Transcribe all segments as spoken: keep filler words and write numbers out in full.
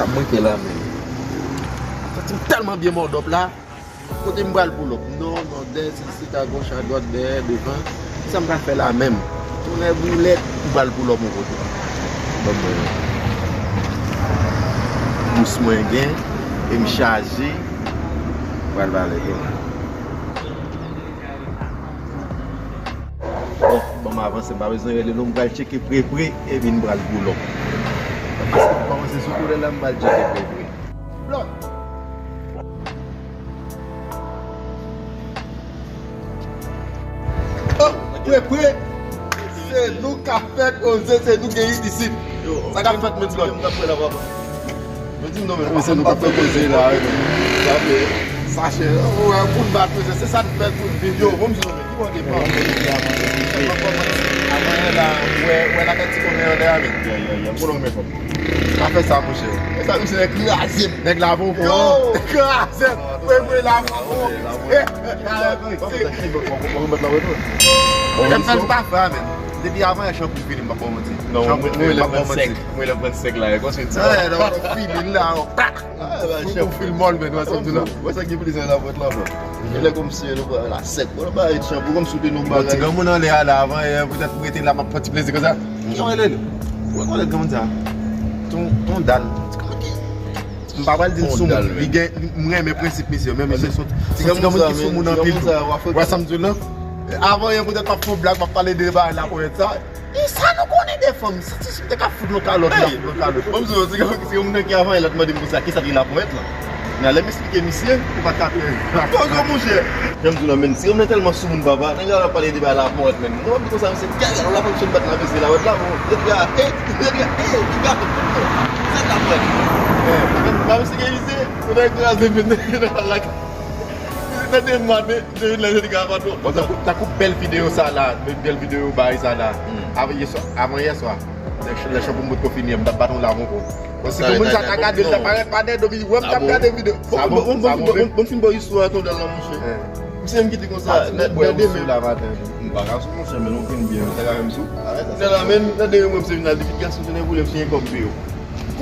Sa manke la menm. Santi m tèlman byen mòdòp la. Kote m pral pull up? Non, non, dèyè, sisi, agoch, adwat, dèyè, devan. Kisa m pral fè la menm? Tonnè boulèt, m pral pull up yon kote. Ban m wè. Bous mwen gen, e m chaje. M pral pale, bon. Bon, ban m avanse, m pa bezwen rele non, m pral tcheke pre pre, epi m pral pull up. Paske m kòmanse sou koulè la, m pral tcheke pre pre. Blood. Oh, pre pre, se nou k ap fè koze, se nou gen isit. Sa k ap fèt, men Blood? Yo di m non, men se nou k ap fè koze la, wi. Sa fè, sa fè, ou wè, pou n bat, se sa n fè tout videyo. Bon, m di nou, men, ki bò gen pa? Avan yè la, wè, wè lakay ti kòmè anlè a, men. Sa fè sa, monchè. E sa, misye kraze m. Nèg la bon, bon. Yo, kraze m. Mwen, mwen la bon, bon. Mwen fè l pa fè, men. Depi avan yè, chanpou fini, m pa ba w manti. Chanpou fini, m pa ba w manti. Mwen lè pran sèk la, e konsa. Wè, non, fini la, pak. Ou fil mòl, men, wè sa m di la. Wè sa ki plis nan lapòt la, bro. E lè kòmsi nou pran la sèk. Bon, nou pa ret chanpou, kòmsi te nou bagay. Ti granmoun anlè a la, avan yè, poutèt m rete la, m ap pran ti plezi konsa. Ki jan w rele l? Ou rekonèt granmoun sa? Ton, ton dal. M pa pral di l sou moun. Li gen, m renmen prensip misye, men misye se yon ti granmoun ki sou moun anpil tou. Wè sa m di w la? Avan yè, poutèt m ap fè yon blag, m ap pale de bagay laponyèt sa. E sa nou konnen de fanm? Si, si, si m te ka fout nou kalòt, m ap fout nou kalòt. Bon, m di w, ti granmoun nan ki avan yè la t mande m konsa, kisa ki laponyèt la? Nan lè m eksplike misye, ou pa t ka fè. Poze w, monchè. Jan m di w la, men, ti granmoun nan tèlman sou moun, papa. Nèg la ap pale de bagay laponyèt, men. Nou ap di konsa, misye, gade, nou la fòk sou bat la, misye, laponyèt la, bon. Nèg la, e, nèg la, e, piga. Se laponyèt. E, men, pa misye gen misye, nou nan kraze, men, nan lakay. Nan de mwa, de, de lè, je di ka patwon. Bon, tankou, tankou bèl videyo sa la, bèl videyo bay sa la. Avan yè swa, avan yè swa. Lè, lè chanpou m potko fini an, m t ap bat yon lav ankò. Bon, si moun sa ta gade l, ta parèt pa dèyè do, m t ap gade videyo. Bon, bon, bon, bon, bon, bon, fin bò istwa a, ton dal la, monchè. Misye menm ki te konsa, nan, nan demen. M pa ka sou, monchè, men nou fin byen, sa ka menm sou. Nan la, men, nan demen, mwen, misye vin al di, "Pitit gason, tounen pou lè, m siyen kòb pou yo."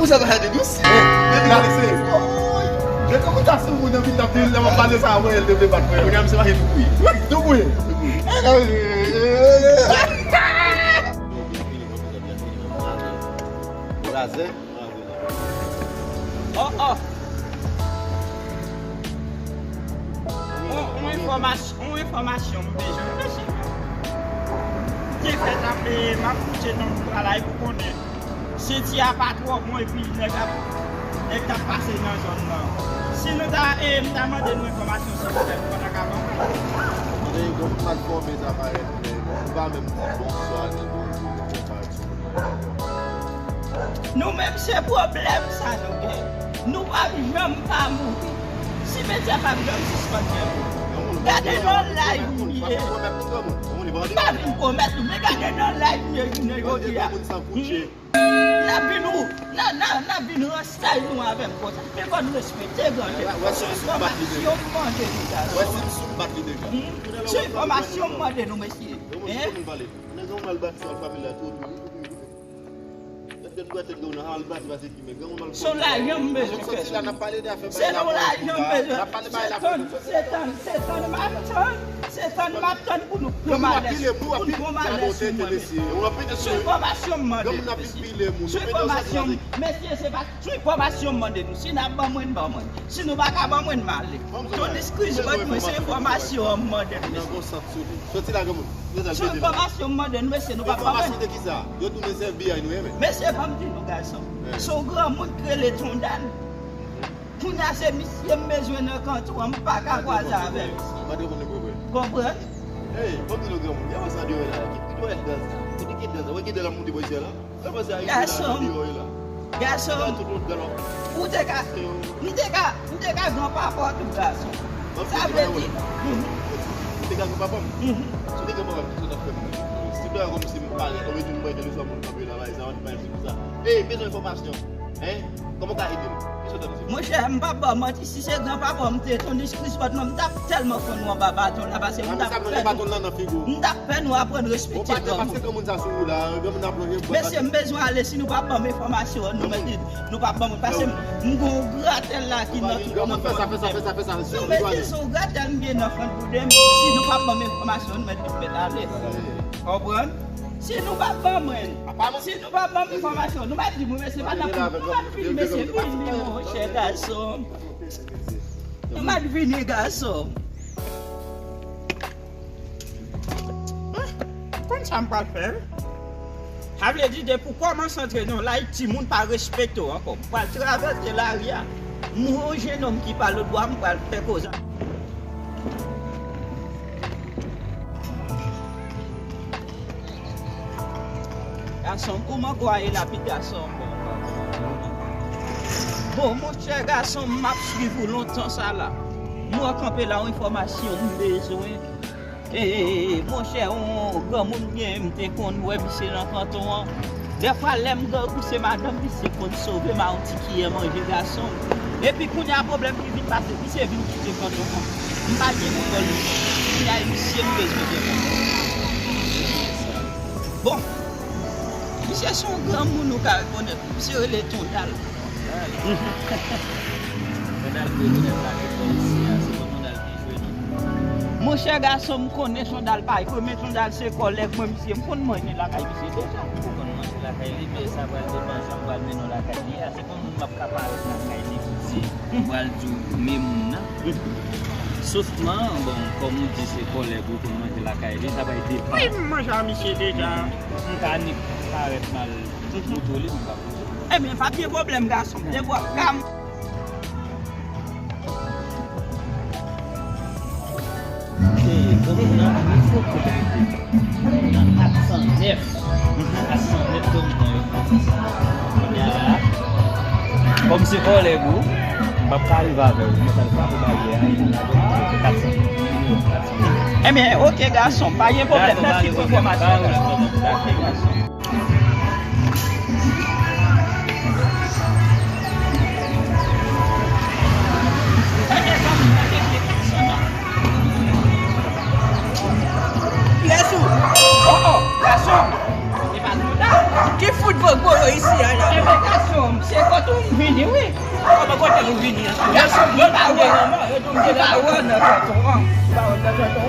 Konsa bagay te dous. Depi gade se. Oy! Jan kòman ta sou moun nan pita pil, lè m ap pale sa avè l, te vle bat mwen. Kounye a, misye mache tou bouyi. Tou bouyi. Tou bouyi. Razè. Oh, oh. On, on enfòmas-, on enfòmasyon m bezwen, mesye. Te fèt ap, e, m ap kouche nan travay pou konnen. Senti a pa twò bon epi nèg ap, nèg t ap pase nan zòn nan. Si nou ta, e, m ta mande nou enfòmasyon, silvouplè, nou pa ta ka ban mwen. Tande, yon granmoun mal fòme sa parèt, men nou pa menm di bonswa, ni bonjou, nou pa parèt sou moun nan. Nou menm se pwoblèm sa nou gen. Nou p ap janm pa mouri. Simetyè p ap janm sispann gen moun. Gade nan live m ye. M pa vin pwomèt nou, men gade nan live m ye jounen jodi a. Hmm. N ap vin ou, n a, n a, n ap vin ranstay nou avè m konsa. Men fò n respekte grandè. Se enfòmasyon m mande nou, gason. Hmm? Se enfòmasyon m mande nou, mesye. Hein? Nèg an mal bati sa, fanmi la, tou, tou, tou, tou. Tèt dwat, tèt granmoun nan, al bati, bati ki men. Granmoun mal. Se yon lajan m bezwen fè sou li. Se yon lajan m bezwen. Se tann, se tann, se tann m ap tann. Se tann m ap tann pou nou pran malè, pou nou pran malè sou mwen, mesye. Se enfòmasyon m mande, mesye. Se enfòmasyon, mesye, se pa, se enfòmasyon m mande nou. Si n ap ban mwen, n ban mwen. Si nou pa ka ban mwen, n ale. Don't excuse but mwen, se enfòmasyon an m mande nou, mesye. Soti la, granmoun. Se enfòmasyon m mande nou, mesye, nou pa ban mwen. Enfòmasyon de kisa? Yo tounen se F B I nou ye, men. Mesye, ban m di nou, gason. Se yon granmoun ki rele Tondan. Kounye a se misye m bezwen nan kanto an, m pa ka kwaze avè l. Konprann? Ey, ban m di nou, granmoun, gade sa deyò la. Ki, ki dwayèt dan sa? Kote ki dan sa? Wè ki dan l ap moute bò isyè la? Gason m. Gason m. Ou te ka, m te ka, m te ka granpapa w tou, gason. Sa vle di. Ou te ka granpapa m? Mhm. Si w te granpapa m, kisa w t ap fè m? Si w te kòmsi m pale, ou mete m pran telefòn moun kanpe la, bay sa, bay sa. Ey, bezwen enfòmasyon. Hein? Kòman w ka ede m? Kisa w ta bezwen? Monchè, m p ap ba w manti, si se granpapa w m te ye, Tony Chris Rodman, m t ap tèlman fann ou anba baton la, paske m t ap fè nou, m t ap fè nou aprann respekte granmoun. Mesye, m bezwen ale, si nou pa ban m enfòmasyon an, nou mèt di, nou pa ban m, paske m, m gon gratèl la ki nan tout mwen. Non, mesye, se yon gratèl m gen nan fann bouda m, si nou pa ban m enfòmasyon an, nou mèt di m mèt ale. Konprann? Si nou pa ban mwen, si nou pa ban m enfòmasyon, nou mèt di m, mesye, pa nan pou, nou mèt vini, mesye, vini, monchè, gason. Nou mèt vini, gason. Ah, konn sa m pral fè, wi. Sa vle di, depi w kòmanse antre nan lari, timoun pa respekte w ankò. M pral travèse lari a. M wè yon jennonm ki pa lòtbò a, m pral fè koze a. Gason, kòman kwa ye la, pi gason? Bon, monchè, gason, m ap swiv ou lontan sa la. M wè w kanpe la, yon enfòmasyon m bezwen. E, monchè, yon granmoun m gen, m te konn wè misye nan kanton an. Dèfwa, lè m grangou, se madanm misye konn sove m a yon ti kiyè manje, gason. Epi kounye a, pwoblèm ki vin pase, misye vin kite kanton an. M pa gen pou kò l. Kounye a, e misye m bezwen gen pou kò l. Bon, misye se yon granmoun ou ka rekonèt. Misye rele Tondal. Tondal, Tondal pou rekonèt la, ki bò isi a, se pa Tondal ki jwe, non. Monchè gason, m konnen Tondal pa jwe, men Tondal se kòlèg mwen, misye, m konn manje lakay misye deja. Ou konn manje lakay li, men sa pral depann jan m pral mennen w lakay li a. Se pa moun m ap ka parèt lakay li pou di, m pral di w, men moun nan. Sofman, bon, kòm ou di se kòlèg ou konn manje lakay li, sa pral depann. Wi, m manje a misye deja. M ka ni parèt mal. Foto li, m pa foto. Ebyen, pa gen pwoblèm, gason. Depi w ap ka m. Ee, bon, moun nan, li foto, li te nan kat san nèf. Kat san nèf, bon, moun nan, yo. Kounye a la, kòm se kòlèg ou, m p ap ka rive avè w. Mwen, sa l frape baryè a, e m lage w kat san nèf. Ebyen, oke, gason, pa gen pwoblèm. Mèsi pou enfòmasyon, gason. Oke, gason. Pyès ou? Oh, oh, gason. Ki fout vo gwo yo isi a la? Ebyen, gason, se kote w vini, wi. Kòman kote nou vini an? Gason, m pa wè. M pa wè nan kanton an.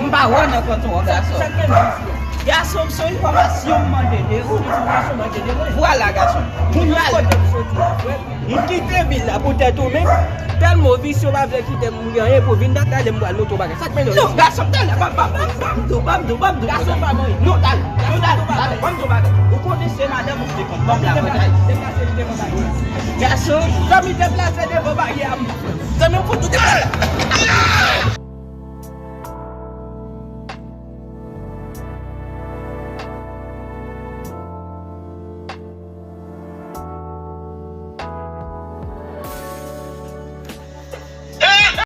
M pa wè nan kanton an, gason. Sa k mennen nou isi a? Gason, m se yon enfòmasyon m mande de ou. Vwala, gason. Kounye a, kote m soti la, frè m? M kite vil la pou tèt ou menm. Tèlman w visye, w pa vle kite m gen anyen pou vin dat la, lè m pral montre w bagay. Sa k mennen w isi? Non, gason, talè, ban m, ban m, ban m, ban m di w, ban m di w, ban m di w. Gason, pa manyen. Non, talè, non, talè, talè, ban m di w bagay. Ou konnen se madanm ou te konn ban m la, bagay. Deplase, deplase devan baryè a. Gason. Zanmi, deplase devan baryè a, m. Zanmi, m fout ou deplase.